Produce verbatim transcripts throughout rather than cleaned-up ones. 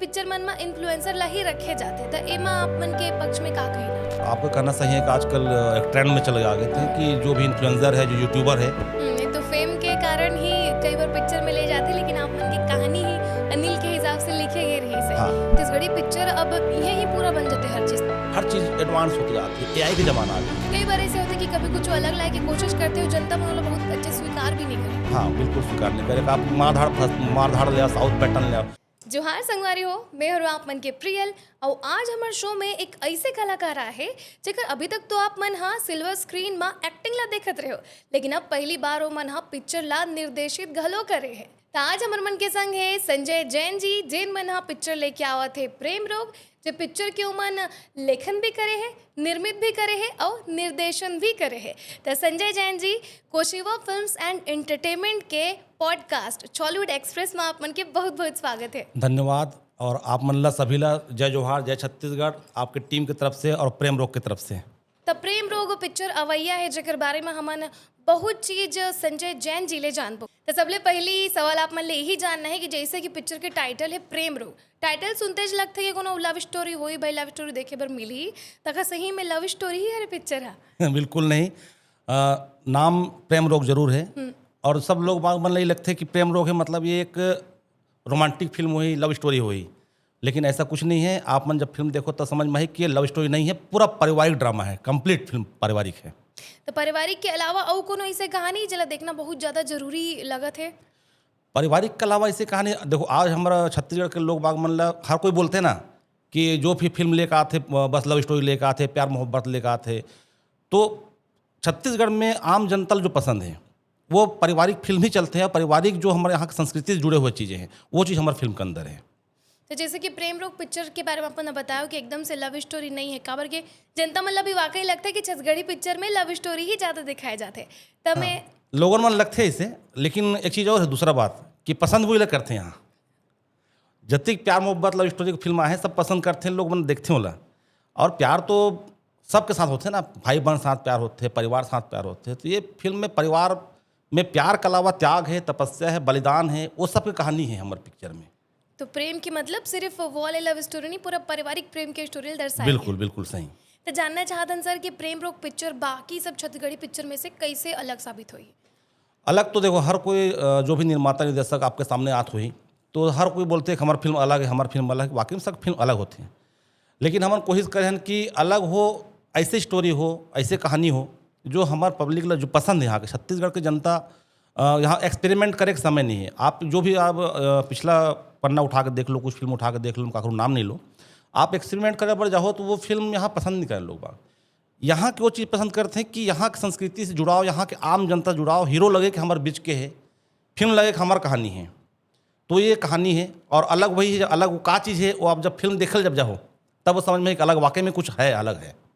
Picture मन म influencer ला ही रखे जाथे, त एमा आप मन के पक्ष में का कहिना? आपका कहना सही है कि आजकल एक ट्रेंड में चले आ गए थे कि जो भी इन्फ्लुएंसर है, जो यूट्यूबर है, हम्म, एक तो फेम के कारण ही कई बार पिक्चर में ले जाथे, लेकिन आप मन के कहानी ही अनिल के हिसाब से लिखे गए रही से। हाँ। छत्तीसगढ़ी पिक्चर अब यही पूरा बन जाते हर चीज। हर चीज़ एडवांस होती जाती है, एआई के ज़माना आ गया। कई बार ऐसे होते कि कभी कुछ अलग लाए की कोशिश करते हो, जनता मन ओला बहुत अच्छे स्वीकार भी नहीं करे। हाँ, बिल्कुल स्वीकार नहीं करेगा। आप मारधाड़ फंस- मारधाड़ ले आओ, साउथ पैटर्न ले आओ। जोहार संगवारी हो, मैं हूँ आप मन के प्रियल। और आज हमारे शो में एक ऐसे कलाकार आए हैं जेकर अभी तक तो आप मन हा सिल्वर स्क्रीन मा एक्टिंग ला देखत रहे हो, लेकिन अब पहली बार वो मन हा पिक्चर ला निर्देशित घलो करे है। त आज हमर मन के संग है संजय जैन जी, जेन मन हा पिक्चर लेके आवत है प्रेम रोग, जे पिक्चर के उमन लेखन भी करे है, निर्मित भी करे है और निर्देशन भी करे है। त Sanjay Jain ji, कोशिवा films and entertainment के पॉडकास्ट चॉलीवुड एक्सप्रेस में आप मन के बहुत बहुत स्वागत है। धन्यवाद। और आप मन ला सभी ला जय जोहार, जय छत्तीसगढ़, आपके टीम की तरफ से और प्रेम रोग की तरफ से। त प्रेम रोग पिक्चर अवैया है, जेकर बारे में हमन बहुत चीज संजय जैन जी ले जानबो। त सबले पहली सवाल आप मन ले यही जानना है कि जैसे कि पिक्चर के टाइटल है प्रेम रोग, टाइटल सुनते ज लगथे कि कोनो लव स्टोरी होई, भाई लव स्टोरी देखे बर मिली, त का सही में लव स्टोरी ही हरे पिक्चर हा? बिल्कुल नहीं। अ, नाम प्रेम रोग जरूर है। और सब लोग बाग मन ला ये लगथे कि प्रेम रोग है, मतलब ये एक रोमांटिक फिल्म होही, लव स्टोरी होही, लेकिन ऐसा कुछ नहीं है। आप मन जब फिल्म देखो तब समझ में आही कि ये लव स्टोरी नहीं है, पूरा पारिवारिक ड्रामा है, कंप्लीट फिल्म पारिवारिक है। त पारिवारिक के अलावा अउ कोनो ऐसे कहानी जेला देखना बहुत ज्यादा जरूरी लगत है? पारिवारिक के अलावा ऐसे कहानी देखो, आज हमारा छत्तीसगढ़ के लोग बाग मन ला हर कोई बोलते हैं ना कि जो भी फिल्म लेकर आते, बस लव स्टोरी लेकर आते, प्यार मोहब्बत लेकर आते। तो छत्तीसगढ़ में आम जनता ला जो पसंद है, वो पारिवारिक फिल्म ही चलते हैं। पारिवारिक जो हमारे यहाँ की संस्कृति से जुड़े हुए चीज़ें हैं, वो चीज़ हमारे फिल्म के अंदर है। तो जैसे कि प्रेम रोग पिक्चर के बारे में अपन बताया कि एकदम से लव स्टोरी नहीं है, काबर के जनता मन ला भी वाकई लगता है कि छत्तीसगढ़ी पिक्चर में लव स्टोरी ही ज्यादा दिखाए जाते। तब मैं लोगन मन लगथे इसे, लेकिन एक चीज़ और है, दूसरा बात कि पसंद वही लोग करते हैं यहाँ। जतिक प्यार मोहब्बत लव स्टोरी की फिल्म आहे, सब पसंद करते हैं, लोग मन देखते होला। और प्यार तो सबके साथ होते हैं ना, भाई बहन साथ प्यार होते हैं, परिवार साथ प्यार होते हैं। तो ये फिल्म में परिवार में प्यार के अलावा त्याग है, तपस्या है, बलिदान है, वो सब की कहानी है हमारे पिक्चर में। तो प्रेम की मतलब सिर्फ वो वाले लव स्टोरी नहीं, पूरा पारिवारिक प्रेम के स्टोरी दर्शाई बिल्कुल, बिल्कुल सही। तो जानना चाहतन सर कि प्रेम रोग पिक्चर बाकी सब छत्तीसगढ़ी पिक्चर में से कैसे अलग साबित होई? अलग तो देखो, हर कोई अ, जो भी निर्माता निर्देशक आपके सामने आत होही, तो हर कोई बोलते हैं कि हमार फिल्म अलग है, हमार फिल्म अलग है। वाकई में सब फिल्म अलग होते हैं, लेकिन हमन कोशिश करे हन कि अलग हो, ऐसे स्टोरी हो, ऐसे कहानी हो जो हमार पब्लिक ला जो पसंद है। यहाँ के छत्तीसगढ़ के जनता अ, यहाँ एक्सपेरिमेंट करे के समय नहीं है। आप जो भी आप अ, पिछला पन्ना उठा के देख लो, कुछ फिल्म उठा के देख लो, काकरो नाम नहीं लो, आप एक्सपेरिमेंट करे बर जाओ तो वो फिल्म यहाँ पसंद नहीं करे लोग बाग। यहाँ के वो चीज़ पसंद करते हैं कि यहाँ की संस्कृति से जुड़ाव, यहाँ के आम जनता जुड़ाव, हीरो लगे कि हमारे बीच के है, फिल्म लगे कि हमार कहानी है। तो ये कहानी है और अलग वही है। अलग वो का चीज़ है, वो आप जब फिल्म देखल जब जाओ तब वो समझ में एक अलग, वाकई में कुछ है, अलग है।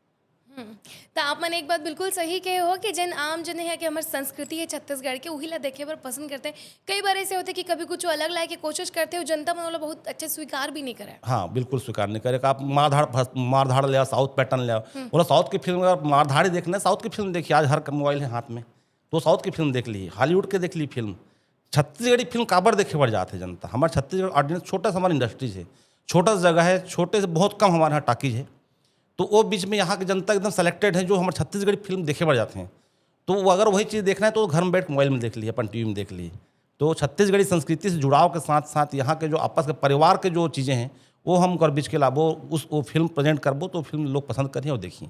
तो आप मन एक बात बिल्कुल सही कहे हो कि जन आम जन है कि हमार संस्कृति है छत्तीसगढ़ के, वही ला देखे बर पसंद करते हैं। कई बार ऐसे होते कि कभी कुछ अलग लाए के कोशिश करते हो, जनता मन ओला बहुत अच्छे स्वीकार भी नहीं करे। हाँ, बिल्कुल स्वीकार नहीं करे। आप मारधाड़ फंस- मारधाड़ ले आओ, साउथ पैटर्न ले आओ, बोला साउथ की फिल्म, अगर मारधाड़ ही देखना है, साउथ की फिल्म देखिए। आज हर मोबाइल है हाथ में, तो साउथ की फिल्म देख ली, हॉलीवुड के देख ली फिल्म। छत्तीसगढ़ी फिल्म काबर देखे बर जाते जनता? हमारे छत्तीसगढ़ ऑडियंस छोटा सा हमारा इंडस्ट्रीज है, छोटा सा जगह है, छोटे से बहुत कम हमारे यहाँ टाकीज है। तो वो बीच में यहाँ की जनता एकदम सेलेक्टेड है जो हमारे छत्तीसगढ़ी फिल्म देखे बर जाते हैं। तो वो अगर वही चीज़ देखना है तो घर में बैठ मोबाइल में देख ली, अपन टीवी में देख ली। तो छत्तीसगढ़ी संस्कृति से जुड़ाव के साथ साथ यहाँ के जो आपस के परिवार के जो चीज़ें हैं, वो हम कर बीच के लाबो, उस वो फिल्म प्रेजेंट करबो तो फिल्म लोग पसंद करिए और देखिए।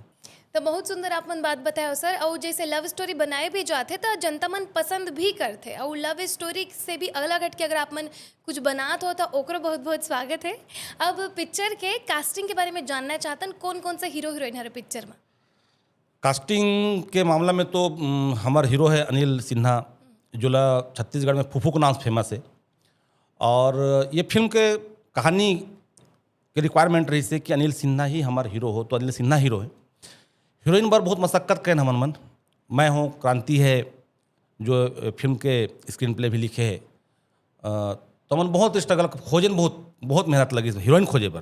तो बहुत सुंदर आप मन बात बताए हो सर। और जैसे लव स्टोरी बनाए भी जाते तो जनता मन पसंद भी करते, और लव स्टोरी से भी अलग हट के अगर आप मन कुछ बनात हो तो ओकरो बहुत बहुत स्वागत है। अब पिक्चर के कास्टिंग के बारे में जानना चाहतन, कौन कौन से हीरो हीरोइन हरे पिक्चर में? कास्टिंग के मामला में तो उम, हमार हीरो है अनिल सिन्हा, जोला छत्तीसगढ़ में फूफू के नाम से फेमस है। और ये फिल्म के कहानी के रिक्वायरमेंट रही से कि अनिल सिन्हा ही हमार हीरो हो, तो अनिल सिन्हा हीरो है। हीरोइन बर बहुत मशक्कत करें हमन मन। मैं हूँ, क्रांति है जो अ, फिल्म के स्क्रीन प्ले भी लिखे है। अ, तो हमन बहुत स्ट्रगल खोजन, बहुत बहुत मेहनत लगी हीरोइन खोजे बर।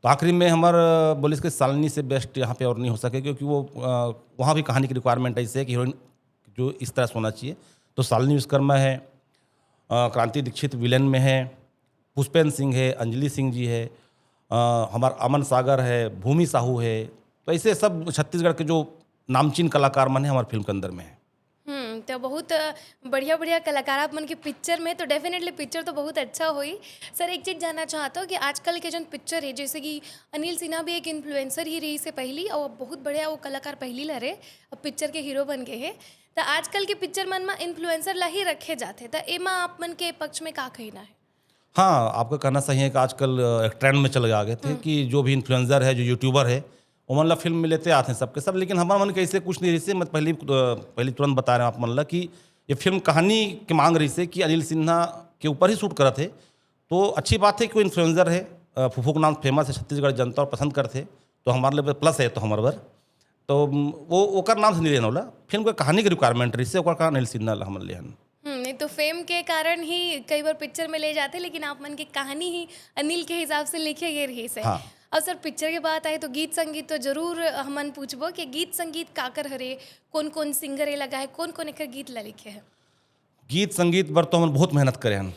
तो आखिरी में हमार अ, बोलिस कि शालिनी से बेस्ट यहाँ पे और नहीं हो सके, क्योंकि वो अ, वहाँ भी कहानी की रिक्वायरमेंट ऐसे है कि हीरोइन जो इस तरह से होना चाहिए। तो शालिनी विश्वकर्मा है, अ, क्रांति दीक्षित विलेन में है, पुष्पेंद्र सिंह है, अंजलि सिंह जी है, अ, हमार अमन सागर है, भूमि साहू है। तो ऐसे सब छत्तीसगढ़ के जो नामचीन कलाकार मन है हमारे फिल्म के अंदर में है। हम्म तो बहुत बढ़िया बढ़िया कलाकार आप मन के पिक्चर में, तो डेफिनेटली पिक्चर तो बहुत अच्छा होई। सर, एक चीज जानना चाहता हूँ कि आजकल के जौन पिक्चर है, जैसे कि अनिल सिन्हा भी एक इन्फ्लुएंसर ही रहिस हे पहली, और बहुत बढ़िया वो कलाकार पहली ला रहे, अब पिक्चर के हीरो बन गए हैं। तो आजकल के पिक्चर मन में इन्फ्लुएंसर ला ही रखे जाते, तो एमा आप मन के पक्ष में का कहना है? हाँ, आपका कहना सही है कि आजकल, अ, एक ट्रेंड में चले आ गए थे कि जो भी इन्फ्लुएंसर है, जो यूट्यूबर है, ओमन ला फिल्म में लेते आते हैं सबके सब, लेकिन हमार मन के ऐसे कुछ नहीं रहिसे। मैं पहली, अ, पहली तुरंत बता रहे हैं आप मन ला कि ये फिल्म कहानी के मांग रहिसे कि अनिल सिन्हा के ऊपर ही शूट करत है। तो अच्छी बात है कि वो इन्फ्लुएंसर है, अ, फूफू के नाम फेमस है, छत्तीसगढ़ जनता और पसंद करते, तो हमारे लिए प्लस है, तो हमारे बर। तो, उम, वो ओकर नाम से नहीं लेना होला, फिल्म के कहानी के रिक्वायरमेंट रहिसे, ओकर कारण अनिल सिन्हा ला हमन लेहन। हम्म, नहीं तो फेम के कारण ही कई बार पिक्चर में ले जाते, लेकिन आप मन के कहानी ही अनिल के हिसाब से लिखे गए रहिस हे। हाँ। और सर, पिक्चर के बात आए तो गीत संगीत तो जरूर हमन पूछबो कि गीत संगीत काकर हरे, कौन कौन सिंगर ये लगा है, कौन कौन एकर गीत ला लिखे है? गीत संगीत बर तो हमन बहुत मेहनत करे हन।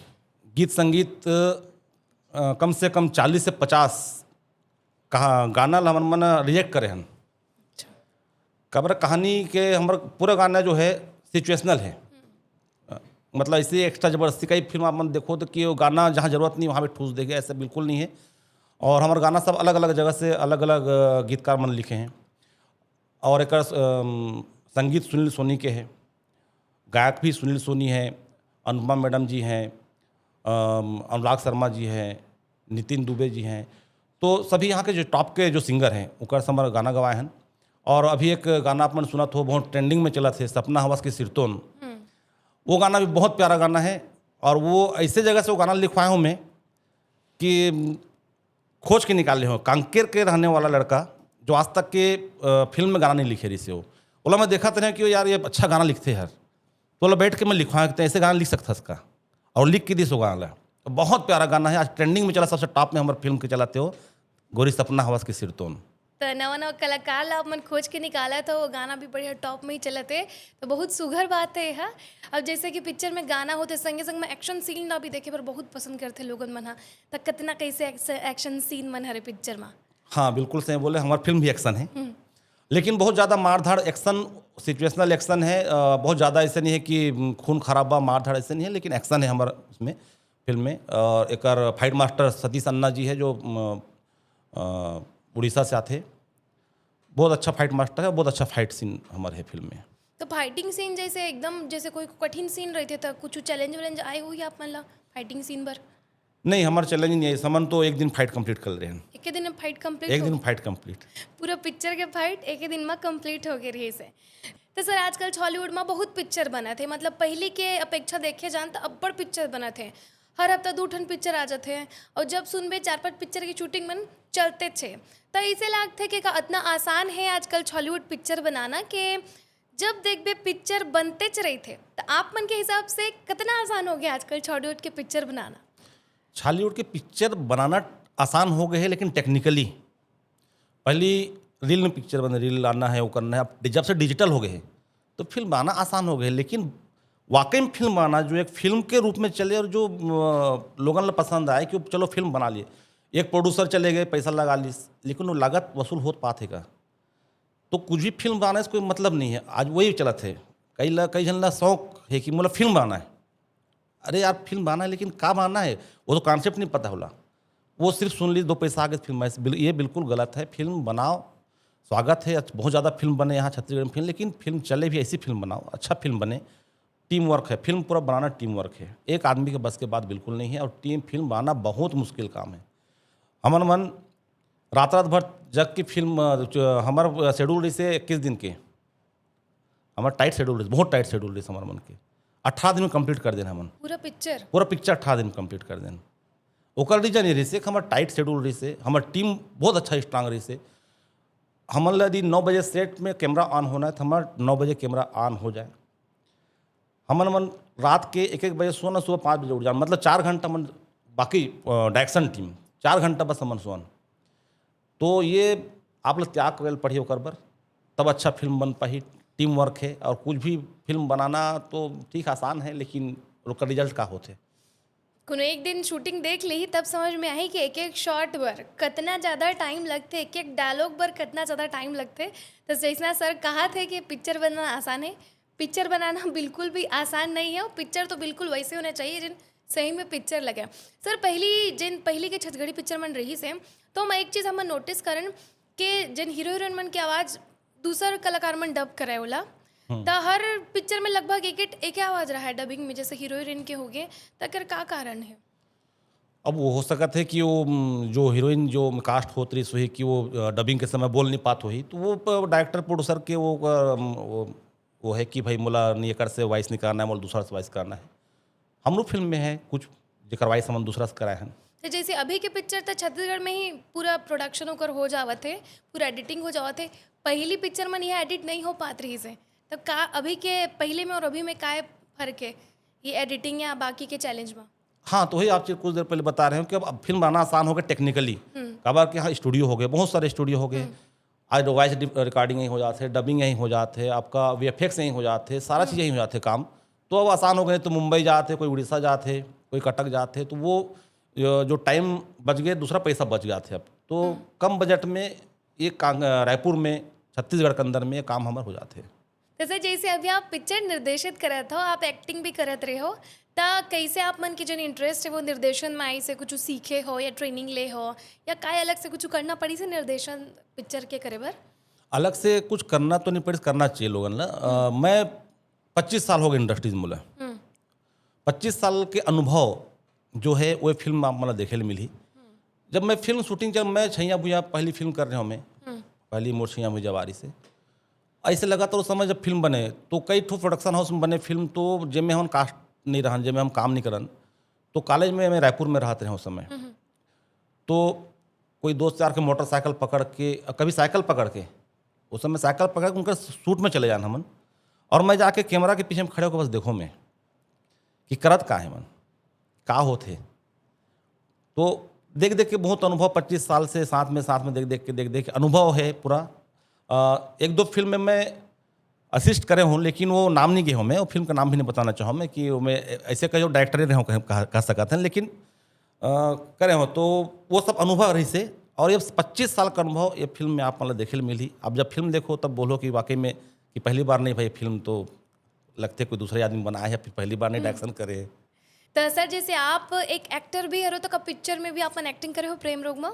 गीत संगीत, अ, कम से कम चालीस से पचास कहा गाना ला हमन मन रिजेक्ट करे हन। काबर कहानी के हमर पूरा गाना जो है सिचुएशनल है। अ, मतलब ऐसे एक्स्ट्रा जबरदस्ती कई फिल्म आप मन देखो तो कि वो गाना जहाँ जरूरत नहीं वहाँ पे ठूस देगे, ऐसा बिल्कुल नहीं है। और हमारे गाना सब अलग अलग जगह से अलग अलग गीतकार मन लिखे हैं। और एक संगीत सुनील सोनी के है, गायक भी सुनील सोनी है, अनुपमा मैडम जी हैं, अम, अनुराग शर्मा जी हैं, नितिन दुबे जी हैं। तो सभी यहाँ के जो टॉप के जो सिंगर हैं ओकर से हमारा गाना गवाए हैं। और अभी एक गाना आप मन सुनत हो, बहुत ट्रेंडिंग में चलत है, सपना हवस के सिरतोन। वो गाना भी बहुत प्यारा गाना है। और वो ऐसे जगह से वो गाना लिखवाए हूँ मैं कि खोज के निकाले हो, कांकेर के रहने वाला लड़का जो आज तक के, अ, फिल्म में गाना नहीं लिखे रहिसे हो। ओला मैं देखत रहें कि यार ये अच्छा गाना लिखते हर, तो ओला बैठ के मैं लिखवाए कि ऐसे गाना लिख सकथस का, और लिख के दिस वो गाना ला। बहुत प्यारा गाना है, आज ट्रेंडिंग में चला, सबसे टॉप में हमारे फिल्म के चलाते हो, गोरी सपना हवस के सिरतोन। तो नवा नवा कलाकार ला आप मन खोज के निकाला, तो वो गाना भी बढ़िया टॉप में ही चलत है, तो बहुत सुघर बात है यह। अब जैसे कि पिक्चर में गाना होते, संगे संग में एक्शन सीन ला भी देखे बर बहुत पसंद करते लोगन मन हा। तो कितना कैसे एक्शन सीन मन हरे पिक्चर में? हाँ, बिल्कुल सही बोले, हमारी फिल्म भी एक्शन है, लेकिन बहुत ज़्यादा मारधाड़ एक्शन, सिचुएशनल एक्शन है। अ, बहुत ज़्यादा ऐसे नहीं है कि, उम, खून खराबा, मारधाड़ ऐसे नहीं है, लेकिन एक्शन है हमारा उसमें, फिल्म में। और एकर फाइट मास्टर सतीश अन्ना जी है जो, उम, अ, उड़ीसा से आते, बहुत अच्छा फाइट मास्टर है, बहुत अच्छा फाइट सीन हमारे है फिल्म में। तो फाइटिंग सीन जैसे एकदम जैसे कोई कठिन सीन रहते तो कुछ चैलेंज वैलेंज आए हुई आप मन ला फाइटिंग सीन बर? नहीं, हमारा चैलेंज नहीं है, हमन तो एक दिन फाइट कंप्लीट कर रहे हैं। एक दिन में फाइट कंप्लीट? एक दिन फाइट कंप्लीट। पूरा पिक्चर के फाइट एक दिन में कंप्लीट हो गए रहिस हे। तो सर, आजकल छॉलीवुड में बहुत पिक्चर बनत हे, मतलब पहली के अपेक्षा देखे जान तो अब्बड़ पिक्चर बनत हे, हर हफ्ता दू ठन पिक्चर आ जाते हैं। और जब सुनबे चार पांच पिक्चर की शूटिंग मन चलते छे, तो इसे लागथे कि का इतना आसान है आजकल छॉलीवुड पिक्चर बनाना के जब देखबे पिक्चर बनतेच रहिथे। तो आप मन के हिसाब से कितना आसान हो गया आजकल छॉलीवुड के पिक्चर बनाना? छॉलीवुड के पिक्चर बनाना आसान हो गए है, लेकिन टेक्निकली पहली रील में पिक्चर बने, रील लाना है, वो करना है। अब जब से डिजिटल हो गए है तो फिल्म बनाना आसान हो गए है, लेकिन वाकई में फिल्म बनाना जो एक फिल्म के रूप में चले और जो, अ, लोगन ला पसंद आए कि चलो फिल्म बना लिए, एक प्रोड्यूसर चले गए, पैसा लगा ली, लेकिन वो लागत वसूल होत पाते का? तो कुछ भी फिल्म बनाने से कोई मतलब नहीं है। आज वही चलत है, कई ला, कई जन ला शौक है कि मतलब फिल्म बनाना है। अरे यार, फिल्म बनाना है, लेकिन का बनाना है, वो तो कॉन्सेप्ट नहीं पता होला। वो सिर्फ सुन ली, दो पैसा आगे फिल्म, ऐसे बिल-, ये बिल्कुल गलत है। फिल्म बनाओ, स्वागत है, अच्छ-, बहुत ज़्यादा फिल्म बने यहाँ छत्तीसगढ़ में फिल्म, लेकिन फिल्म चले भी, ऐसी फिल्म बनाओ, अच्छा फिल्म बने। टीम वर्क है, फिल्म पूरा बनाना टीम वर्क है, एक आदमी के बस के बात बिल्कुल नहीं है। और टीम फिल्म बनाना बहुत मुश्किल काम है। हमन मन रात रात भर जग के फिल्म, अ, च-, हमार शेड्यूल रहिसे इक्कीस दिन के, हमार टाइट शेड्यूल रहिसे, बहुत टाइट शेड्यूल रहिसे हमार मन के। अठारह दिन में कंप्लीट कर देन हमन। पूरा पिक्चर? पूरा पिक्चर अठारह दिन में कंप्लीट कर देन। ओकर रीजन ये रहिसे कि हमार टाइट शेड्यूल रहिसे, हमार टीम बहुत अच्छा स्ट्रांग रहिसे। हमन ला यदि नौ बजे सेट में कैमरा ऑन होना है तो हमार नौ बजे कैमरा ऑन हो जाए। हमन मन रात के एक एक बजे सोना, सुबह पाँच बजे उठ जान, मतलब चार घंटा मन बाकी, अ, डायरेक्शन टीम चार घंटा बस हमन सोन। तो ये आप लोग त्याग करे ल पड़ही ओकर बर, तब अच्छा फिल्म बन पाही। टीम वर्क है और कुछ भी फिल्म बनाना तो ठीक आसान है, लेकिन ओकर रिजल्ट का होथे? कोनो एक दिन शूटिंग देख लेही, तब समझ में आही कि एक एक शॉट बर कतना ज़्यादा टाइम लगथे, एक एक डायलॉग बर कतना ज़्यादा टाइम लगथे। तो जैसना सर कहा थे कि पिक्चर बनाना आसान है, पिक्चर बनाना बिल्कुल भी आसान नहीं है। और पिक्चर तो बिल्कुल वैसे होना चाहिए जिन सही में पिक्चर लगे। सर, पहली जिन पहली के छत्तीसगढ़ी पिक्चर मन रही से, तो मैं एक चीज़ हमन नोटिस करन कि जिन हीरो हीरोइन मन के आवाज़ दूसर कलाकार मन डब करे ओला, त हर पिक्चर में लगभग एक एक आवाज़ रहा है डबिंग में, जैसे हीरो हीरोइन के हो गए, त एकर का कारण है? अब वो हो सकत है कि वो, उम, जो हीरोइन जो कास्ट होत रही, वही कि वो, अ, डबिंग के समय बोल नहीं पात होही, तो वो प-, डायरेक्टर प्रोड्यूसर के वो, अ, वो, वो है कि भाई, मोला नहीं एकर से वॉइस नहीं करना है, मोला दूसरा से वॉइस करना है। हमरो फिल्म में है कुछ जेकर वॉइस हमन दूसरा से कराए हैं। तो जैसे अभी के पिक्चर तो छत्तीसगढ़ में ही पूरा प्रोडक्शन ओकर हो जावत है, पूरा एडिटिंग हो जावत है। पहली पिक्चर मन यह एडिट नहीं हो पात रही से, तब का अभी के पहले में और अभी में काय फर्क है, ये एडिटिंग या बाकी के चैलेंज में? हाँ, तो वही आप चीज़ कुछ देर पहले बता रहे हो कि अब, अब फिल्म बनाना आसान हो गया टेक्निकली। काबर कि हाँ, स्टूडियो हो गए, बहुत सारे स्टूडियो हो गए। आज वॉइस रिकॉर्डिंग यहीं हो जाते हैं, डबिंग यहीं हो जाते हैं, आपका वीएफएक्स यहीं हो जाते हैं, सारा चीज़ यहीं हो जाते हैं काम। तो अब आसान हो गए, तो मुंबई जाते, कोई उड़ीसा जाते, कोई कटक जाते, तो वो, अ, जो टाइम बच गए, दूसरा पैसा बच जाते। अब तो कम बजट में ये काम, अ, रायपुर में, छत्तीसगढ़ के अंदर में ये काम हमारे हो जाते हैं। तो सर, जैसे अभी आप पिक्चर निर्देशित करत हो, आप एक्टिंग भी करत रहे हो, त कैसे आप मन के जन इंटरेस्ट है वो निर्देशन में आई से कुछ सीखे हो या ट्रेनिंग ले हो, या काय अलग से कुछ करना पड़ी से निर्देशन पिक्चर के करे बर? अलग से कुछ करना तो नहीं पड़ी, करना चाहिए लोगन ला। अ, मैं पच्चीस साल हो गए इंडस्ट्रीज में। पच्चीस साल के अनुभव जो है, वो फिल्म आप मतलब देखे ले मिली। जब मैं फिल्म शूटिंग, जब मैं छैया भुइया पहली फिल्म कर रहे हो मैं, पहली मोर छैया भुइया जवारी से, ऐसे लगातार उस समय जब फिल्म बने, तो कई ठो प्रोडक्शन हाउस में बने फिल्म, तो जेमे हम कास्ट नहीं रहन, जेमे हम काम नहीं करन, तो कॉलेज में मैं रायपुर में रहते रहे उस समय। तो कोई दोस्त यार के मोटरसाइकिल पकड़ के, कभी साइकिल पकड़ के, उस समय साइकिल पकड़ के उनका शूट में चले जान हमन, और मैं जाके कैमरा के पीछे में खड़े होकर बस देखो मैं कि करत का है मन, का होत है। तो देख देख के बहुत अनुभव, पच्चीस साल से साथ में, साथ में देख देख के, देख देख के अनुभव है पूरा। अ, एक दो फिल्म में मैं असिस्ट करे हूँ, लेकिन वो नाम नहीं गए हूँ मैं, वो फिल्म का नाम भी नहीं बताना चाहूँ मैं कि वो मैं ऐसे कहो डायरेक्टर ही रहे हूँ, कह, कह, कह सकते हैं, लेकिन अ, करे हो तो वो सब अनुभव रही से। और ये पच्चीस साल का अनुभव ये फिल्म में आप मतलब देखे ले मिली। आप जब फिल्म देखो तब बोलो कि वाकई में कि पहली बार नहीं भाई, फिल्म तो लगते कोई दूसरे आदमी बनाए है, फिर पहली बार नहीं डायरेक्शन करे। तो सर, जैसे आप एक एक्टर भी हरो, तो का पिक्चर में भी आप एक्टिंग करे हो प्रेम रोग में?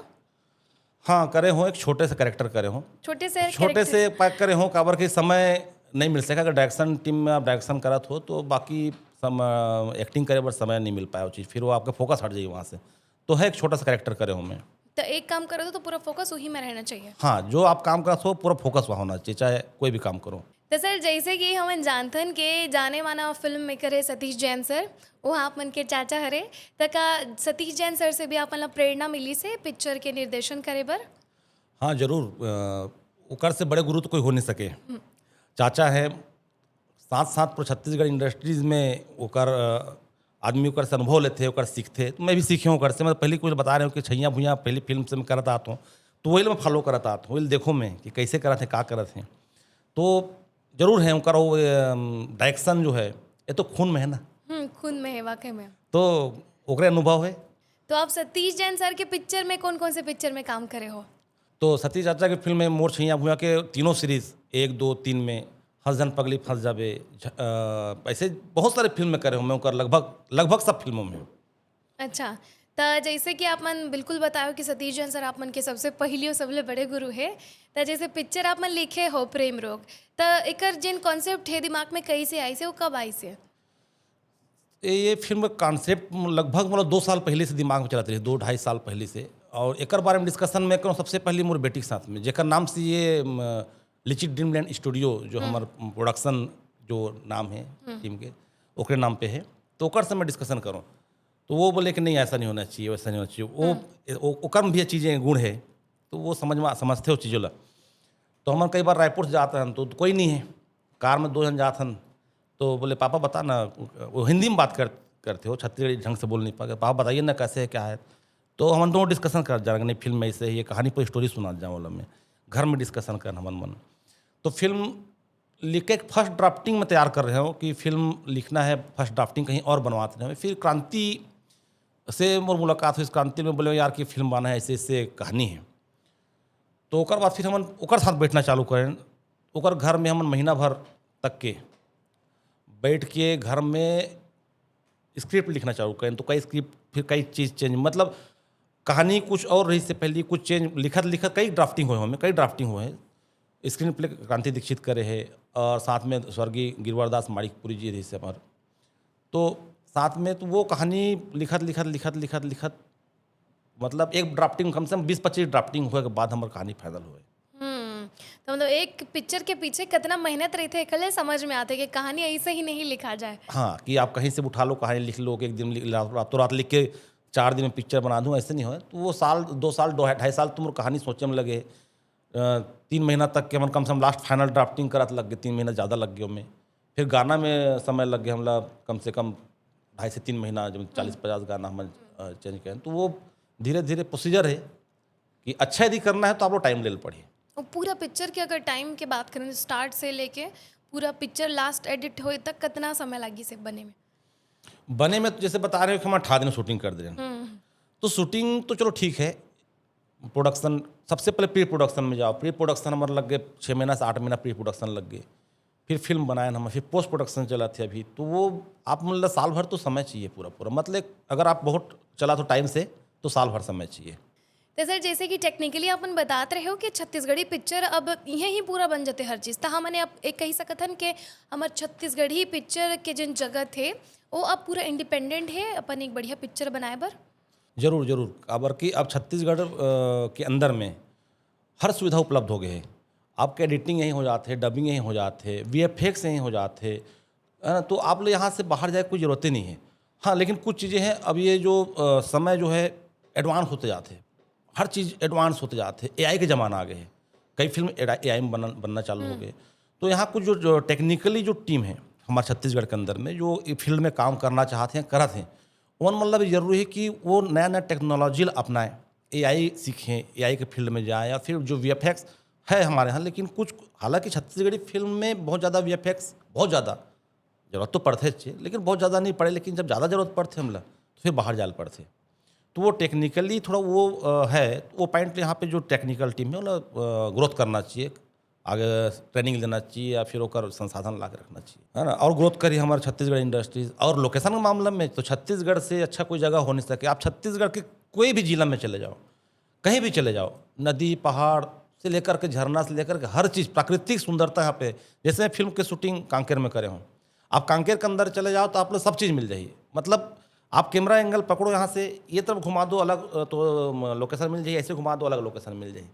हाँ, करे हो, एक छोटे से कैरेक्टर करे हो। छोटे से छोटे से पैक करे हो, काबर के समय नहीं मिल सका। अगर डायरेक्शन टीम में आप डायरेक्शन करत हो तो बाकी सम एक्टिंग करे बर समय नहीं मिल पाए वो चीज़, फिर वो आपका फोकस हट जाइए वहाँ से। तो है एक छोटा सा कैरेक्टर करे हो मैं। तो एक काम करो तो पूरा फोकस वही में रहना चाहिए। हाँ, जो आप काम करत हो पूरा फोकस वहाँ होना चाहिए, चाहे कोई भी काम करो। तो सर, जैसे कि हमन जानथन के जाने माना फिल्म मेकर है सतीश जैन सर, वो आप मन के चाचा हरे, त का सतीश जैन सर से भी आप मन ला प्रेरणा मिली से पिक्चर के निर्देशन करे बर? हाँ, जरूर। अ, ओकर से बड़े गुरु तो कोई हो नहीं सके। चाचा है, साथ साथ पूरा छत्तीसगढ़ इंडस्ट्रीज में ओकर, अ, आदमी ओकर से अनुभव लेथे, ओकर सीखथे। तो मैं भी सीखे हूँ ओकर से। मैं पहले कुछ बता रहे हूँ कि छैया भुइया पहली फिल्म से मैं करत आत हूँ, तो वही मैं फॉलो करत आत हूँ, वही देखो मैं कि कैसे करत है, का करत है। तो जरूर है ओकर वो, अम, डायरेक्शन जो है, ये तो खून में है ना। हम्म, खून में है वाकई में। तो ओकरे अनुभव है। तो आप सतीश जैन सर के पिक्चर में कौन कौन से पिक्चर में काम करे हो? तो सतीश चाचा के फिल्म में मोर छैया भुइया के तीनों सीरीज, एक, दो, तीन में, हंस झन पगली फंस जाबे, झ-, अ, ऐसे बहुत सारे फिल्म में करे हूँ मैं, ओकर लगभग, लगभग सब फिल्मों में। अच्छा, त जैसे कि आप मन बिल्कुल बताओ कि सतीश जैन सर आप मन के सबसे पहली और सबले बड़े गुरु है, त जैसे पिक्चर आप मन लिखे हो प्रेम रोग, त एकर जिन कॉन्सेप्ट है दिमाग में, कैसे आई से, वो कब आई से? ये, ये फिल्म का कॉन्सेप्ट लगभग मतलब दो साल पहले से दिमाग में चलत रही, दो ढाई साल पहले से। और एकर बारे में डिस्कशन मैं करूँ, सबसे पहले मोर बेटी के साथ में, जेकर नाम से ये, म, लिचित ड्रीमलैंड स्टूडियो, जो हमार प्रोडक्शन जो नाम है टीम के, ओकरे नाम पे है, तो ओकर से मैं डिस्कशन करूँ। तो वो बोले कि नहीं, ऐसा नहीं होना चाहिए, वैसा नहीं होना चाहिए। वो, ओ-, ओकर में भी ये चीज़ें गुण है, तो वो समझ में, समझते हो चीज़ों ला। तो हम कई बार रायपुर से जाते हैं तो कोई नहीं है, कार में दो जन जात हन, तो बोले, "पापा बता ना," वो हिंदी में बात कर, करते हो, छत्तीसगढ़ी ढंग से बोल नहीं पाते, "पापा बताइए ना कैसे है, क्या है?" तो हम दोनों डिस्कशन कर जा रहे, "नहीं, फिल्म ऐसे ही, ये कहानी पर स्टोरी सुना जा," बोला मैं, घर में डिस्कशन कर हमन मन। तो फिल्म लिख के एक फर्स्ट ड्राफ्टिंग में तैयार कर रहे हो कि फिल्म लिखना है, फर्स्ट ड्राफ्टिंग कहीं और बनवाते रहे। फिर क्रांति से मोर मुलाकात होइस क्रांति में, बोले, "यार, की फिल्म बना है, ऐसे ऐसे कहानी है।" तो ओकर बाद फिर हमन ओकर साथ बैठना चालू करें। ओकर घर में हमन महीना भर तक के बैठ के घर में स्क्रिप्ट लिखना चालू करें। तो कई स्क्रिप्ट, फिर कई चीज़ चेंज, मतलब कहानी कुछ और रही से पहले, कुछ चेंज, लिखत लिखत कई ड्राफ्टिंग हुए हमें, कई ड्राफ्टिंग हुए हैं। स्क्रीन प्ले क्रांति दीक्षित करे है और साथ में स्वर्गीय गिरवर दास माणिकपुरी जी रही से हमारे। तो साथ में तो वो कहानी लिखत लिखत लिखत लिखत लिखत, मतलब एक ड्राफ्टिंग, कम से कम बीस पच्चीस ड्राफ्टिंग हुए के बाद हमार कहानी फाइनल हुए। हम्म। तो मतलब एक पिक्चर के पीछे कितना मेहनत रही थे, एकले समझ में आते कि कहानी ऐसे ही नहीं लिखा जाए। हाँ, कि आप कहीं से उठा लो, कहानी लिख लो कि एक दिन लिख, रातों रात लिख के चार दिन में पिक्चर बना दूँ, ऐसे नहीं हो। तो वो साल, दो साल, दो ढाई साल तुम कहानी सोचे में लगे। अ, तीन महीना तक के हमन कम से कम लास्ट फाइनल ड्राफ्टिंग करत लग गए, तीन महीना ज़्यादा लग गए हमें। फिर गाना में समय लग गया हमला कम से कम ढाई से तीन महीना, जब चालीस पचास गाना हम चेंज करें। तो वो धीरे धीरे प्रोसीजर है कि अच्छा यदि करना है तो आप लोग टाइम ले पड़िए। और पूरा पिक्चर की अगर टाइम की बात करें, स्टार्ट से लेके पूरा पिक्चर लास्ट एडिट होए तक कितना समय लगी से बने में? बने में तो जैसे बता रहे हो कि हम अठारह दिन शूटिंग कर दे रहे हैं। तो शूटिंग तो चलो ठीक है, प्रोडक्शन, सबसे पहले प्री प्रोडक्शन में जाओ। प्री प्रोडक्शन हमारे लग गए छः महीना से आठ महीना प्री प्रोडक्शन लग गए। फिर फिल्म बनाए हम, फिर पोस्ट प्रोडक्शन चला थे अभी। तो वो आप मतलब साल भर तो समय चाहिए पूरा पूरा, मतलब अगर आप बहुत चला तो टाइम से, तो साल भर समय चाहिए। तो सर, जैसे कि टेक्निकली अपन बतात रहे हो कि छत्तीसगढ़ी पिक्चर अब इहें ही पूरा बन जाते हर चीज़, तो हमने अब एक कही सकत हन कि हमार छत्तीसगढ़ी पिक्चर के जिन जगत है, वो अब पूरा इंडिपेंडेंट है अपन एक बढ़िया पिक्चर बनाए बर। जरूर, जरूर। काबर कि अब छत्तीसगढ़, अ, के अंदर में हर सुविधा उपलब्ध हो गए है। आपके एडिटिंग यहीं हो जाते है, डबिंग यहीं हो जाते है, वीएफएक्स यहीं हो जाते है, है ना? तो आप लोग यहाँ से बाहर जाए कोई ज़रूरत ही नहीं है। हाँ, लेकिन कुछ चीज़ें हैं, अब ये जो, अ, समय जो है एडवांस होते जाते हैं, हर चीज़ एडवांस होते जाते हैं, एआई के ज़माना आ गए है। कई फिल्म एआई में बनना, बनना चालू हो गए। तो यहाँ कुछ जो, जो टेक्निकली जो टीम है हमारे छत्तीसगढ़ के अंदर में, जो ये फील्ड में काम करना चाहते हैं, करत हैं, उन मतलब जरूरी है कि वो नया नया टेक्नोलॉजी अपनाएं, एआई सीखें, एआई के फील्ड में जाएं, या फिर जो वीएफएक्स है हमारे यहाँ, लेकिन कुछ, हालांकि छत्तीसगढ़ी फिल्म में बहुत ज़्यादा वीएफएक्स, बहुत ज़्यादा जरूरत तो पड़ते अच्छे, लेकिन बहुत ज़्यादा नहीं पड़े, लेकिन जब ज़्यादा जरूरत पड़ते हमला तो फिर बाहर जाल पड़ते। तो वो टेक्निकली थोड़ा वो, अ, है, वो पॉइंट यहाँ पे जो टेक्निकल टीम है, वो ग्रोथ करना चाहिए, आगे ट्रेनिंग देना चाहिए या फिर ओकर संसाधन ला के रखना चाहिए, है ना? और ग्रोथ करी हमारे छत्तीसगढ़ इंडस्ट्रीज। और लोकेशन के मामले में तो छत्तीसगढ़ से अच्छा कोई जगह हो नहीं सके। आप छत्तीसगढ़ के कोई भी जिला में चले जाओ, कहीं भी चले जाओ, नदी पहाड़ से लेकर के, झरना से लेकर के, हर चीज़, प्राकृतिक सुंदरता यहाँ पे। जैसे मैं फिल्म के शूटिंग कांकेर में करे हूँ, आप कांकेर के अंदर चले जाओ तो आप लोग सब चीज़ मिल जाइए। मतलब आप कैमरा एंगल पकड़ो यहाँ से, ये तरफ घुमा दो, अलग, अ, तो लोकेशन मिल जाइए, ऐसे घुमा दो, अलग लोकेशन मिल जाइए।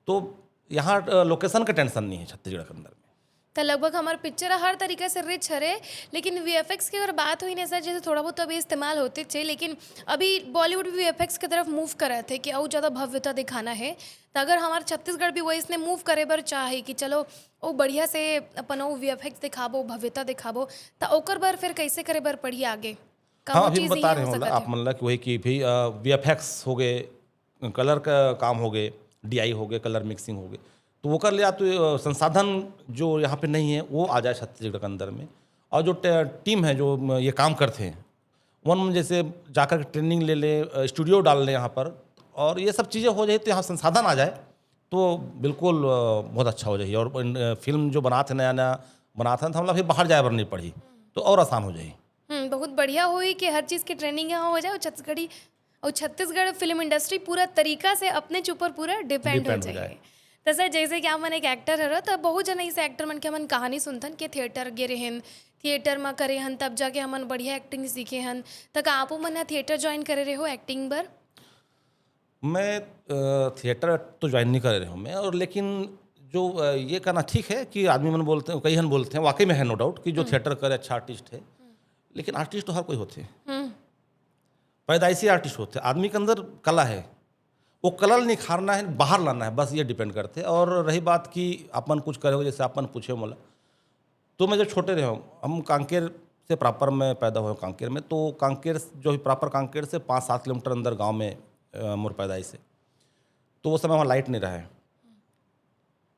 तो यहाँ, अ, लोकेशन का टेंशन नहीं है छत्तीसगढ़ के अंदर में। तो लगभग हमार पिक्चर हर तरीका से रिच हरे, लेकिन वीएफएक्स की अगर बात हुई ना सर, जैसे थोड़ा बहुत तो अभी इस्तेमाल होते थे, लेकिन अभी बॉलीवुड भी वीएफएक्स की तरफ मूव कर रहे थे कि और ज़्यादा भव्यता दिखाना है। तो अगर हमारे छत्तीसगढ़ भी वही इसने मूव करे बर चाहे कि चलो वो बढ़िया से अपन वो वीएफएक्स दिखाबो, भव्यता दिखाबो, तो ओकर बर फिर कैसे करे बर पड़ी आगे? का हाँ, वो अभी चीज़ बता ये रहे हो हो सकत आप है? मन ला कि वही कि भी वीएफएक्स हो गए, कलर का काम हो गए, डीआई हो गए, कलर मिक्सिंग हो गए, तो वो कर ले आप। तो अ, संसाधन जो यहाँ पे नहीं है वो आ जाए छत्तीसगढ़ के अंदर में। और जो टे- टीम है जो, अ, ये काम करते हैं, वन में जैसे जाकर के ट्रेनिंग ले ले, अ, स्टूडियो डाल ले यहाँ पर, और ये सब चीज़ें हो जाए तो यहाँ संसाधन आ जाए तो बिल्कुल, अ, बहुत अच्छा हो जाए। और इन, अ, फिल्म जो बनाते नया नया बनाते हैं तो हमला फिर बाहर जाए बर नहीं पड़ी, तो और आसान हो जाए। हम्म, बहुत बढ़िया हुई कि हर चीज़ की ट्रेनिंग यहाँ हो जाए और छत्तीसगढ़ी और छत्तीसगढ़ फिल्म इंडस्ट्री पूरा तरीका से अपने ऊपर पूरा डिपेंड हो डिपेंड हो जाए। जाए। तो सर, जैसे कि आप मन एक एक्टर हरो, तो बहुत जन ऐसे एक्टर मन के हमन कहानी सुनथन कि थिएटर गे रहे हन, थिएटर में करे हन, तब जाके हमन बढ़िया एक्टिंग सीखे हन। तो का आपो मन ह थिएटर ज्वाइन करे रहे हो एक्टिंग बर? मैं, अ, थिएटर तो ज्वाइन नहीं कर रहे हूँ मैं, और लेकिन जो, अ, ये कहना ठीक है कि आदमी मन बोलते हैं, कई हन बोलते हैं, वाकई में है, नो डाउट, कि जो थिएटर करे अच्छा आर्टिस्ट है, लेकिन आर्टिस्ट तो हर कोई होते हैं, हम्म। पैदाइशी आर्टिस्ट होते हैं। आदमी के अंदर कला है, वो कला निखारना है, बाहर लाना है, बस ये डिपेंड करते हैं। और रही बात कि अपन कुछ करे हो, जैसे अपन पूछे मोला, तो मैं जब छोटे रहे हूँ, हम कांकेर से, प्रॉपर मैं पैदा हुआ हूँ कांकेर में, तो कांकेर जो है, प्रॉपर कांकेर से पाँच सात किलोमीटर अंदर गांव में, अ, मोर पैदाइश है। तो वो समय वहाँ लाइट नहीं रहा है,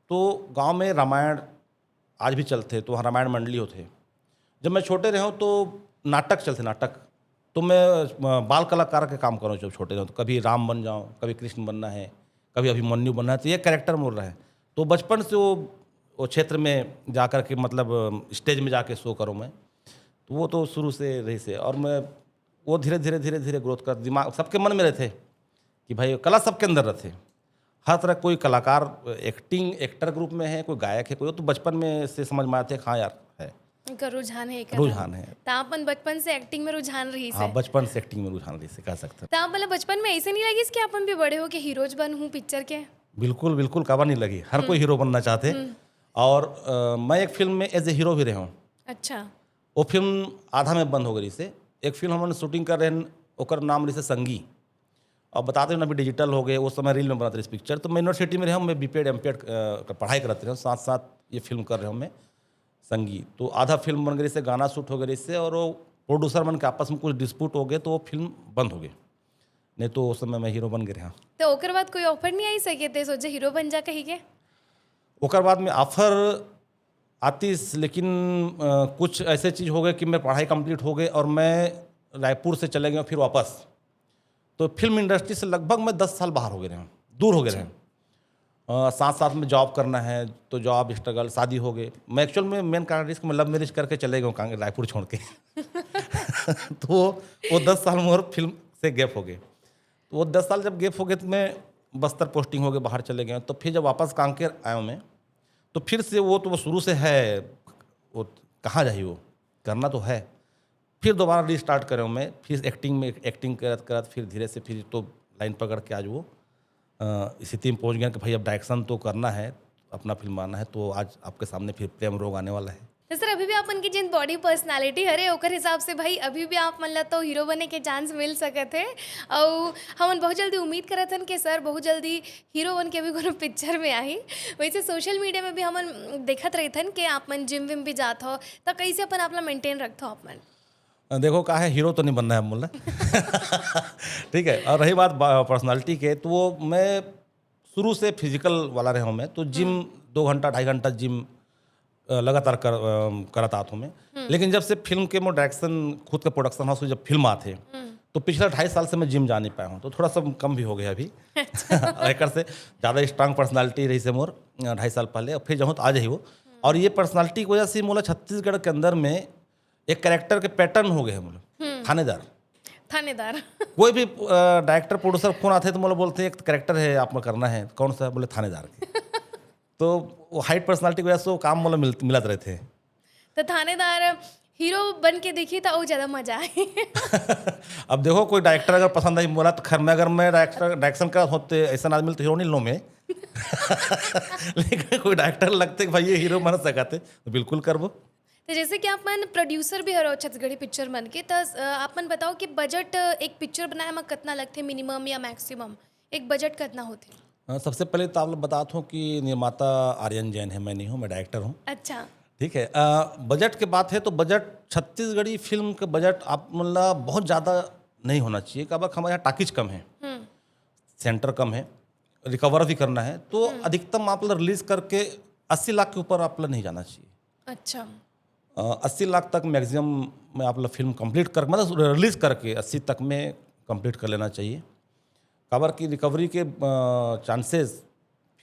तो गांव में रामायण आज भी चलते, तो वहाँ रामायण मंडली होते। जब मैं छोटे रहे हूँ तो नाटक चलते, नाटक, तो मैं अ, बाल कलाकार के काम करूँ जब छोटे रहूँ, तो कभी राम बन जाऊँ, कभी कृष्ण बनना है, कभी अभिमन्यु बनना है, तो ये कैरेक्टर मोर रहे। तो बचपन से वो वो क्षेत्र में जा कर के, मतलब, स्टेज में जाके शो करूँ मैं, तो वो तो शुरू से रही से। और मैं वो धीरे धीरे धीरे धीरे ग्रोथ कर, दिमाग सबके मन में रहते कि भाई, कला सबके अंदर रहते, हर तरह। कोई कलाकार, एक्टिंग एक्टर के रूप में है, कोई गायक है, कोई, तो बचपन में से समझ में आते, हाँ यार, है। एकर रुझान है एकर। रुझान है। त आपन बचपन से एक्टिंग में रुझान रही हाँ, से। बचपन से एक्टिंग में रुझान रही से, कह सकते हैं। त आप मतलब बचपन में ऐसे नहीं लगिस कि अपन भी बड़े हो के हीरोज बन हूँ पिक्चर के? बिल्कुल, बिल्कुल, काबर नहीं लगी, हर कोई हीरो बनना चाहते। और अ, मैं एक फिल्म में एज ए हीरो भी रहे हूँ। अच्छा। वो फिल्म आधा में बंद हो गई से। एक फिल्म हमन शूटिंग कर रहे हैं, ओकर नाम रही से संगी। अब बताते हैं ना, अभी डिजिटल हो गए, उस समय रील में बनाते रहे पिक्चर। तो मैं यूनिवर्सिटी में रहे हूँ, मैं बीपीएड एमपीएड पढ़ाई करते रहे हूँ, साथ साथ ये फिल्म कर रहे हूँ मैं, संगी। तो आधा फिल्म बन गई से, गाना शूट हो गई से, और वो प्रोड्यूसर मन के आपस में कुछ डिस्प्यूट हो गए, तो वो फिल्म बंद हो गई। नहीं तो उस समय मैं हीरो बन गए रहा। तो ओकर बाद कोई ऑफर नहीं आई सके थे सोचे हीरो बन जा कही के? ओकर बाद में ऑफर आतीस, लेकिन अ, कुछ ऐसे चीज़ हो गए कि मेरी पढ़ाई कंप्लीट हो गई और मैं रायपुर से चले गए फिर वापस। तो फिल्म इंडस्ट्री से लगभग मैं दस साल बाहर हो गए रहे हूँ, दूर हो गए रहे हूँ। अ, साथ साथ में जॉब करना है, तो जॉब स्ट्रगल, शादी हो गई। मैं एक्चुअल में मेन कारण इसको मैं लव मैरिज करके चले गए हूँ कांग-, रायपुर छोड़ के। तो वो दस साल मोर फिल्म से गैप हो गए। तो वो दस साल जब गैप हो गए, तो मैं बस्तर पोस्टिंग हो गए, बाहर चले गए। तो फिर जब वापस कांकेर आया हूँ मैं, तो फिर से वो तो वो शुरू से है, वो कहाँ जाही, वो करना तो है। फिर दोबारा रीस्टार्ट करे हूँ मैं, फिर एक्टिंग में, एक्टिंग करत करत फिर धीरे से फिर तो लाइन पकड़ के आज वो अ, स्थिति में पहुँच गया कि भाई, अब डायरेक्शन तो करना है, अपना फिल्म आना है। तो आज आपके सामने फिर प्रेम रोग आने वाला है। तो सर, अभी भी आपन के जिन बॉडी पर्सनालिटी हरे, ओकर हिसाब से भाई अभी भी आप मन ला तो हीरो बने के चांस मिल सकत है। और हमन बहुत जल्दी उम्मीद करत हन कि सर बहुत जल्दी हीरो बन के भी कोनो पिक्चर में आही। वैसे सोशल मीडिया में भी हमन देखत रहिथन कि आप मन जिम विम भी जात हो, तो कैसे अपन आप ला मेंटेन रखत हो आप मन? अ, देखो, का है, हीरो तो नहीं बनना है मोला। ठीक है, और रही बात पर्सनालिटी के, तो वो मैं शुरू से फिजिकल वाला रहे हूँ मैं, तो जिम दो घंटा, ढाई घंटा जिम अ, लगातार कर, अ, करत आत हूँ मैं। लेकिन जब से फिल्म के मोर डायरेक्शन, खुद का प्रोडक्शन हाउस में जब फिल्म आते हैं, तो पिछला ढाई साल से मैं जिम जा नहीं पाया हूँ, तो थोड़ा सा कम भी हो गया अभी। और एकर से ज़्यादा स्ट्रांग पर्सनालिटी रही से मोर, अ, ढाई साल पहले, और फिर जब तो आ जाही वो। और ये पर्सनालिटी की वजह से मोला छत्तीसगढ़ के अंदर में एक कैरेक्टर के पैटर्न हो गए हैं मोला, थानेदार। थानेदार। कोई भी डायरेक्टर प्रोड्यूसर फोन आते हैं तो मोला बोलते हैं, एक कैरेक्टर है आप में करना है। कौन सा? बोले, थानेदार के। तो वो हाइट पर्सनालिटी की वजह से वो काम मोला मिल, मिलत रहते हैं। तो थानेदार हीरो बन के देखी तो और ज्यादा मजा आए। अब देखो, कोई डायरेक्टर अगर पसंद आई मोला, तो खैर, मैं, अगर मैं डायरेक्टर, डायरेक्शन करत होते, ऐसा आदमी तो हीरो नहीं लो मैं। लेकिन कोई डायरेक्टर लगते कि भाई, ये हीरो बन सकते, तो बिल्कुल करबो। तो जैसे कि आप मन प्रोड्यूसर भी हरो छत्तीसगढ़ी पिक्चर मन के, तो अ, आप मन बताओ कि बजट एक पिक्चर बनाए में कितना लगथे, मिनिमम या मैक्सिमम? एक बजट कितना होथे? अ, सबसे पहले तो आप लोग बतात हूँ कि निर्माता आर्यन जैन है, मैं नहीं हूँ, मैं डायरेक्टर हूँ। अच्छा। ठीक है, अ, बजट के बात है तो बजट, छत्तीसगढ़ी फिल्म के बजट आप, मतलब, बहुत ज़्यादा नहीं होना चाहिए, काबर हमारे यहाँ टाकीज कम है, हम्म। सेंटर कम है, रिकवर भी करना है, तो अधिकतम आप लोग रिलीज करके अस्सी लाख के ऊपर आप लोग नहीं जाना चाहिए। अच्छा। अ, अस्सी लाख तक मैक्सिमम में आप लोग फिल्म कंप्लीट कर, मतलब, रिलीज करके अस्सी तक में कंप्लीट कर लेना चाहिए। काबर की रिकवरी के चांसेस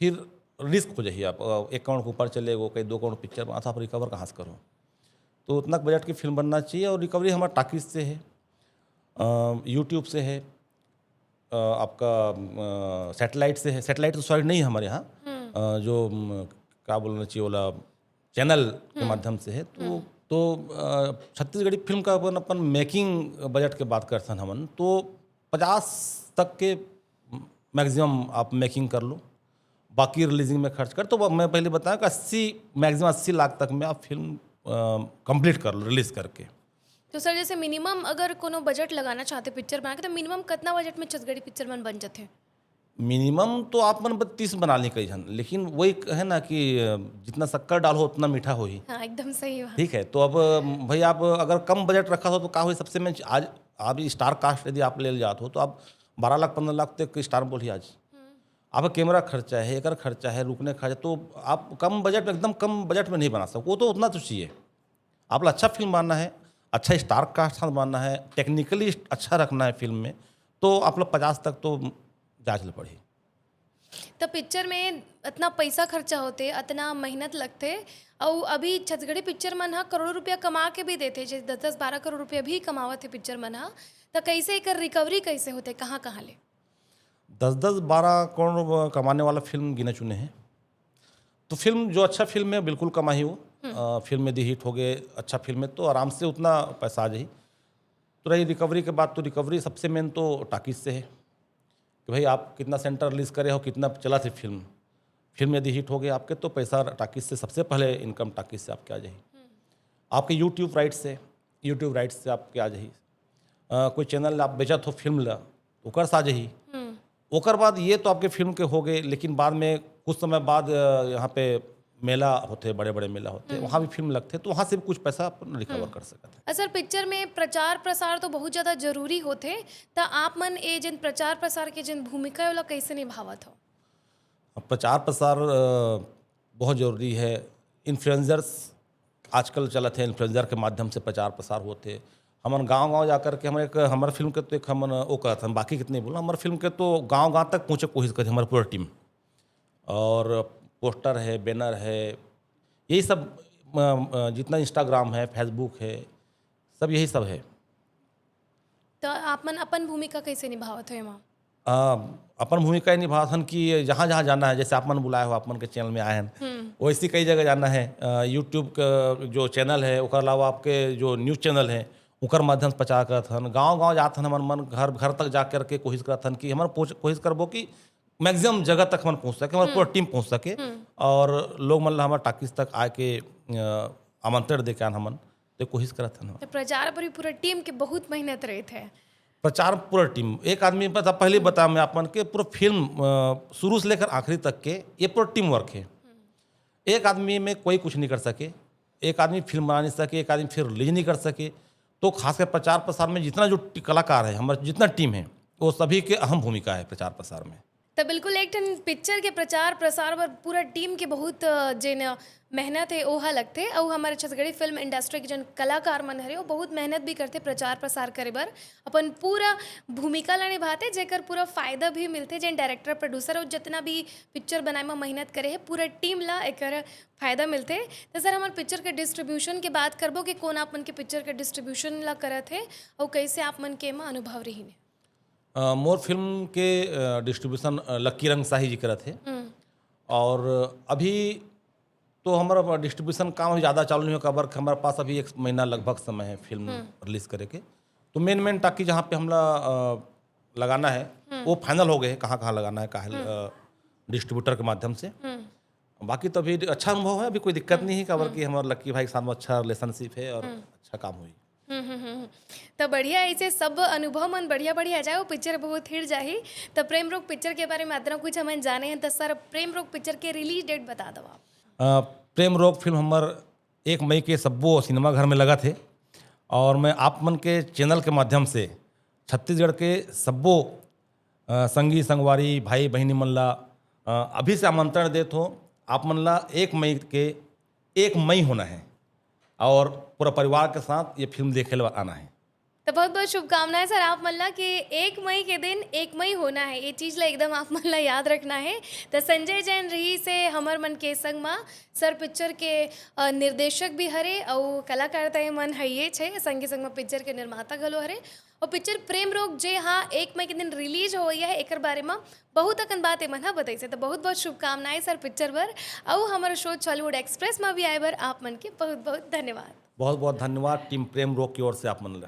फिर रिस्क हो जाइए। आप अ, एक करोड़ के ऊपर चले गो, कहीं दो करोड़ पिक्चर बना, तो आप रिकवर कहाँ से करो? तो उतना बजट की फिल्म बनना चाहिए। और रिकवरी हमारा टाकीज से है, यूट्यूब से है, अ, आपका सैटेलाइट से है। सैटेलाइट तो, सॉरी, नहीं है हमारे यहाँ। अ, जो म, क्या बोलना चाहिए, वाला चैनल के माध्यम से है। तो तो अ, छत्तीसगढ़ी फिल्म का अपन अपन मेकिंग बजट के बात करथन हमन, तो पचास तक के मैक्सिमम आप मेकिंग कर लो, बाकी रिलीजिंग में खर्च कर। तो वो मैं पहले बताया कि अस्सी, मैक्सिमम अस्सी लाख तक में आप फिल्म कंप्लीट कर लो रिलीज करके। तो सर, जैसे मिनिमम अगर कोनो बजट लगाना चाहते पिक्चर बना के, तो मिनिमम कितना बजट में छत्तीसगढ़ी पिक्चर मन बन जाते? मिनिमम तो आप मन बत्तीस बना ली कई झन, लेकिन वही है ना कि अ, जितना शक्कर डालो उतना मीठा होही। हाँ, एकदम सही बात। ठीक है, तो अब अ, भाई, आप अगर कम बजट रखा हो तो का हो, सबसे मैं आज आप स्टार कास्ट यदि आप ले जात हो तो आप बारह लाख, पन्द्रह लाख तक स्टार बोली आज। आपका कैमरा खर्चा है, एकर खर्चा है, रुकने खर्चा, तो आप कम बजट में, एकदम कम बजट में नहीं बना सको। वो तो उतना तो चाहिए, आप ला अच्छा फिल्म बनाना है, अच्छा स्टार कास्ट साथ बनना है, टेक्निकली अच्छा रखना है फिल्म में, तो आप लोग पचास तक तो जांच ले पड़ी। त पिक्चर में इतना पैसा खर्चा होथे, इतना मेहनत लगथे, अउ अभी छत्तीसगढ़ी पिक्चर मन ह करोड़ों रुपया कमा के भी देथे, जैसे दस दस बारह करोड़ रुपया भी कमावत हे पिक्चर मन ह। त कैसे एकर रिकवरी कैसे होथे, कहाँ कहाँ ले? दस दस बारह करोड़ कमाने वाला फिल्म गिने चुने हैं। तो फिल्म जो अच्छा फिल्म है बिल्कुल कमाही वो। अ, फिल्म यदि हिट हो गए, अच्छा फिल्म है तो आराम से उतना पैसा आ जाही। तो रही रिकवरी के बात, तो रिकवरी सबसे मेन तो टाकीज से है कि भाई आप कितना सेंटर रिलीज करे हो, कितना चला थे फिल्म। फिल्म यदि हिट हो गई आपके तो पैसा टाकीज से सबसे पहले इनकम टाकीज से आपके आ जाही। आपके यूट्यूब राइट्स से, यूट्यूब राइट्स से आपके आ जाही। अ, कोई चैनल आप बेचत हो फिल्म ला, ओकर से आ जाही। ओकर बाद ये तो आपके फिल्म के हो गए, लेकिन बाद में कुछ समय बाद अ, यहाँ पे मेला होते, बड़े बड़े मेला होते, वहाँ भी फिल्म लगते, तो वहाँ से भी कुछ पैसा अपन रिकवर कर सकते हैं। अ, सर, पिक्चर में प्रचार प्रसार तो बहुत ज्यादा जरूरी होथे, त आप मन ए जिन प्रचार प्रसार के जिन भूमिका है, ओला कैसे निभावत हो? अब प्रचार प्रसार अ, बहुत जरूरी है। इन्फ्लुएंसर्स आजकल चलत है, इन्फ्लुएंसर के माध्यम से प्रचार प्रसार होते। हमन गांव गांव जाकर के हमर एक, हमर फिल्म के तो एक हमन वो करत हन, बाकी कितने बोला, हमर फिल्म के तो गांव गांव तक पहुँचे कोशिश करते हमारी पूरा टीम। और पोस्टर है, बैनर है, यही सब अ, अ, जितना इंस्टाग्राम है, फेसबुक है, सब यही सब है। त आप मन अपन भूमिका कैसे निभावत हो एमा? अ, अपन भूमिका ये निभावत हन कि जहाँ जहाँ जाना है, जैसे आप मन बुलाए हो, आप मन के चैनल में आए हैं, वैसे कई जगह जाना है। यूट्यूब का जो चैनल है, ओकर अलावा आपके जो न्यूज़ चैनल है, ओकर माध्यम से प्रचार करत हन। गांव गांव जात हन, हमन मन घर घर तक जा करके कोशिश करत हन कि हमर पहुँच कोशिश करबो कि मैक्सिमम जगह तक हमन पहुँच सके, हमारे पूरा टीम पहुँच सके और लोग मन ला हमारे टाकीज तक आके अ, आमंत्रण दे के आन हमन, तो कोशिश करत हन। त प्रचार पर भी पूरा टीम के बहुत मेहनत रहत है। प्रचार पूरा टीम, एक आदमी बता, पहले बता मैं आप मन के पूरा फिल्म अ, शुरू से लेकर आखिरी तक के ये पूरा टीम वर्क है। एक आदमी में कोई कुछ नहीं कर सके, एक आदमी फिल्म बना नहीं सके, एक आदमी फिर रिलीज नहीं कर सके। तो खासकर प्रचार प्रसार में जितना जो टी- कलाकार है, हमारे जितना टीम है, वो सभी के अहम भूमिका है प्रचार प्रसार में। त बिल्कुल एक ठन पिक्चर के प्रचार प्रसार बर पूरा टीम के बहुत अ, जेन मेहनत है ओहा लगथे। अउ हमारे छत्तीसगढ़ी फिल्म इंडस्ट्री के जन कलाकार मन हरे, वो बहुत मेहनत भी करथे प्रचार प्रसार करे बर, अपन पूरा भूमिका ला निभाथे, जेकर पूरा फायदा भी मिलथे। जेन डायरेक्टर प्रोड्यूसर और जितना भी पिक्चर बनाए में मेहनत करे है, पूरा टीम ला एकर फायदा मिलथे। त सर, हमर पिक्चर के डिस्ट्रीब्यूशन के बात करबो कि कौन आप मन के पिक्चर के डिस्ट्रीब्यूशन ला करत है और कैसे आप मन के एमा अनुभव रहीन है? अ, मोर फिल्म के डिस्ट्रीब्यूशन लक्की रंग शाही जी करत है। और अभी तो हमारा डिस्ट्रीब्यूशन काम अभी ज़्यादा चालू नहीं हो, काबर कि हमारे पास अभी एक महीना लगभग समय है फिल्म रिलीज करे के। तो मेन मेन टाकी जहाँ पे हमला अ, लगाना है, वो फाइनल हो गए हैं, कहाँ कहाँ लगाना है, काहे डिस्ट्रीब्यूटर के माध्यम से। बाकी तो अभी अच्छा अनुभव है, अभी कोई दिक्कत नहीं है, काबर कि हमारे लक्की भाई के साथ में अच्छा रिलेशनशिप है और अच्छा काम हुई। हम्म, हम्म, हम्म। त बढ़िया, ऐसे सब अनुभव मन बढ़िया बढ़िया जाए, वो पिक्चर बहुत हिट जाही। त प्रेम रोग पिक्चर के बारे में अतना कुछ हमन जाने हैं, त सर, प्रेम रोग पिक्चर के रिलीज डेट बता दो आप। अ, प्रेम रोग फिल्म हमर एक मई के सब्बो सिनेमा घर में लगा थे और मैं आप मन के चैनल के माध्यम से छत्तीसगढ़ के सब्बो अ, संगी संगवारी, भाई बहिनी मन ला अ, अभी से आमंत्रण देत हो। आप मन ला एक मई के एक मई होना है और पूरा परिवार के साथ ये फिल्म देखे ला आना है। तो बहुत बहुत शुभकामनाएं सर आप मन ला कि एक मई के दिन एक मई होना है, ये चीज ला एकदम आप मन ला याद रखना है। तो संजय जैन रही से हमर मन के संग मा सर पिक्चर के अ, निर्देशक भी हरे अउ कलाकार त ये मन हइये छे, संगे संग मा पिक्चर के निर्माता घलो हरे। और पिक्चर प्रेम रोग जे हाँ एक मई के दिन रिलीज होवइया है, एकर बारे मा बहुत अकन बात एमन ह बताइसे। तो बहुत बहुत शुभकामनाएं सर पिक्चर बर, अउ हमर शो छॉलीवुड एक्सप्रेस मा भी आए बर आप मन के बहुत बहुत धन्यवाद। बहुत बहुत धन्यवाद टीम प्रेम रोग की ओर से आप मन ला।